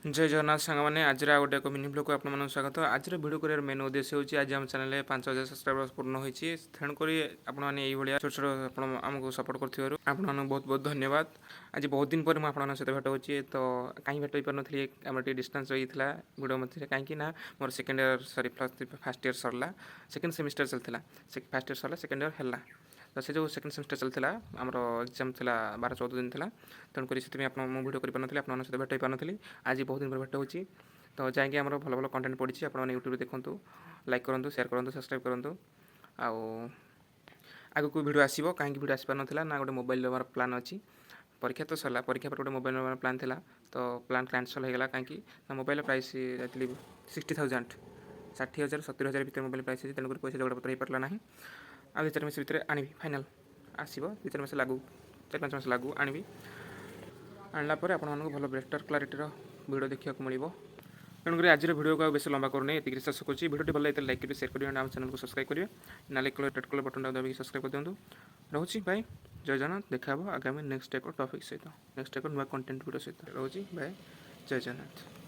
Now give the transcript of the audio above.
ଜୟ ଜଗନ୍ନାଥ ସାଙ୍ଗମାନେ, ଆଜିର ଆଉ ଗୋଟେ ଏକ ମିନି ବ୍ଲଗ୍କୁ ଆପଣମାନଙ୍କୁ ସ୍ୱାଗତ। ଆଜିର ଭିଡ଼ିଓ କରିବାର ମେନ୍ ଉଦ୍ଦେଶ୍ୟ ହେଉଛି, ଆଜି ଆମ ଚ୍ୟାନେଲରେ 5000 ସବସ୍କ୍ରାଇବର୍ସ ପୂର୍ଣ୍ଣ ହୋଇଛି। ତେଣୁକରି ଆପଣମାନେ ଏଇଭଳିଆ ଛୋଟ ଛୋଟ ଆପଣ ଆମକୁ ସପୋର୍ଟ କରୁଥିବାରୁ ଆପଣମାନଙ୍କୁ ବହୁତ ବହୁତ ଧନ୍ୟବାଦ। ଆଜି ବହୁତ ଦିନ ପରେ ମୁଁ ଆପଣମାନଙ୍କ ସହିତ ଭେଟ ହେଉଛି। ତ କାହିଁ ଭେଟ ହୋଇପାରୁନଥିଲି? ଆମର ଟିକେ ଡିଷ୍ଟାନ୍ସ ରହିଥିଲା ଭିଡ଼ିଓ ମଧ୍ୟରେ। କାହିଁକି ନା ମୋର ସେକେଣ୍ଡ ଇୟର୍ ସରି, ପ୍ଲସ୍ 3 ଫାର୍ଷ୍ଟ ଇୟର୍ ସରିଲା, ସେକେଣ୍ଡ ସେମିଷ୍ଟର ଚାଲିଥିଲା। ସେ ଫାର୍ଷ୍ଟ ଇୟର୍ ସରିଲା, ସେକେଣ୍ଡ ଇୟର୍ ହେଲା। ତ ସେ ଯେଉଁ ସେକେଣ୍ଡ ସେମିଷ୍ଟର ଚାଲିଥିଲା, ଆମର ଏକ୍ଜାମ୍ ଥିଲା, 12-14 ଦିନ ଥିଲା। ତେଣୁକରି ସେଥିପାଇଁ ଆପଣ ମୁଁ ଭିଡ଼ିଓ କରିପାରୁନଥିଲି, ଆପଣମାନଙ୍କ ସହିତ ଭେଟ ହୋଇପାରୁନଥିଲି। ଆଜି ବହୁତ ଦିନ ପରେ ଭେଟ ହେଉଛି। ତ ଯାଇକି ଆମର ଭଲ ଭଲ କଣ୍ଟେଣ୍ଟ ପଡ଼ିଛି, ଆପଣମାନେ ୟୁଟ୍ୟୁବରେ ଦେଖନ୍ତୁ, ଲାଇକ୍ କରନ୍ତୁ, ସେୟାର କରନ୍ତୁ, ସବସ୍କ୍ରାଇବ୍ କରନ୍ତୁ। ଆଉ ଆଗକୁ ଭିଡ଼ିଓ ଆସିବ। କାହିଁକି ଭିଡ଼ିଓ ଆସିପାରୁନଥିଲା ନା, ଗୋଟେ ମୋବାଇଲ ନେବାର ପ୍ଲାନ୍ ଅଛି। ପରୀକ୍ଷା ତ ସରିଲା, ପରୀକ୍ଷା ପରେ ଗୋଟେ ମୋବାଇଲ ନେବାର ପ୍ଲାନ୍ ଥିଲା। ତ ପ୍ଲାନ୍ କ୍ୟାନସଲ୍ ହେଇଗଲା। କାହିଁକି ନା ମୋବାଇଲ ପ୍ରାଇସ୍ ଯାଇଥିଲି 60,000, 60,000 70,000 ଭିତରେ ମୋବାଇଲ ପ୍ରାଇସ୍ ଅଛି। ତେଣୁକରି ପଇସା ଯୋଗାଡ଼ ପତ୍ର ହେଇପାରିଲା ନାହିଁ। ଆଉ 2-4 ମାସ ଭିତରେ ଆଣିବି, ଫାଇନାଲ୍ ଆସିବ। 2-4 ମାସ ଲାଗୁ, 4-5 ମାସ ଲାଗୁ, ଆଣିବି। ଆଣିଲା ପରେ ଆପଣମାନଙ୍କୁ ଭଲ ବେଟର୍ କ୍ଲାରିଟିର ଭିଡ଼ିଓ ଦେଖିବାକୁ ମିଳିବ। ତେଣୁକରି ଆଜିର ଭିଡ଼ିଓକୁ ଆଉ ବେଶୀ ଲମ୍ବା କରୁନି, ଏତିକି ଶେଷ କରୁଛି। ଭିଡ଼ିଓଟି ଭଲ ଲାଗିଥିଲେ ଲାଇକ୍ କରିବେ, ସେୟାର କରିବେ, ଆମ ଚ୍ୟାନେଲକୁ ସବସ୍କ୍ରାଇବ୍ କରିବେ। ନାଲି କଲର୍, ରେଡ୍ କଲର୍ ବଟନ୍ଟା ଦାବିକି ସବସ୍କ୍ରାଇବ୍ କରିଦିଅନ୍ତୁ। ରହୁଛି ଭାଇ, ଜୟ ଜଗନ୍ନାଥ। ଦେଖା ହେବ ଆଗାମୀ ନେକ୍ସଟ ଏକ ଟପିକ୍ ସହିତ, ନେକ୍ସଟ ଏକ ନୂଆ କଣ୍ଟେଣ୍ଟ ଭିଡ଼ିଓ ସହିତ। ରହୁଛି ଭାଇ, ଜୟ ଜଗନ୍ନାଥ।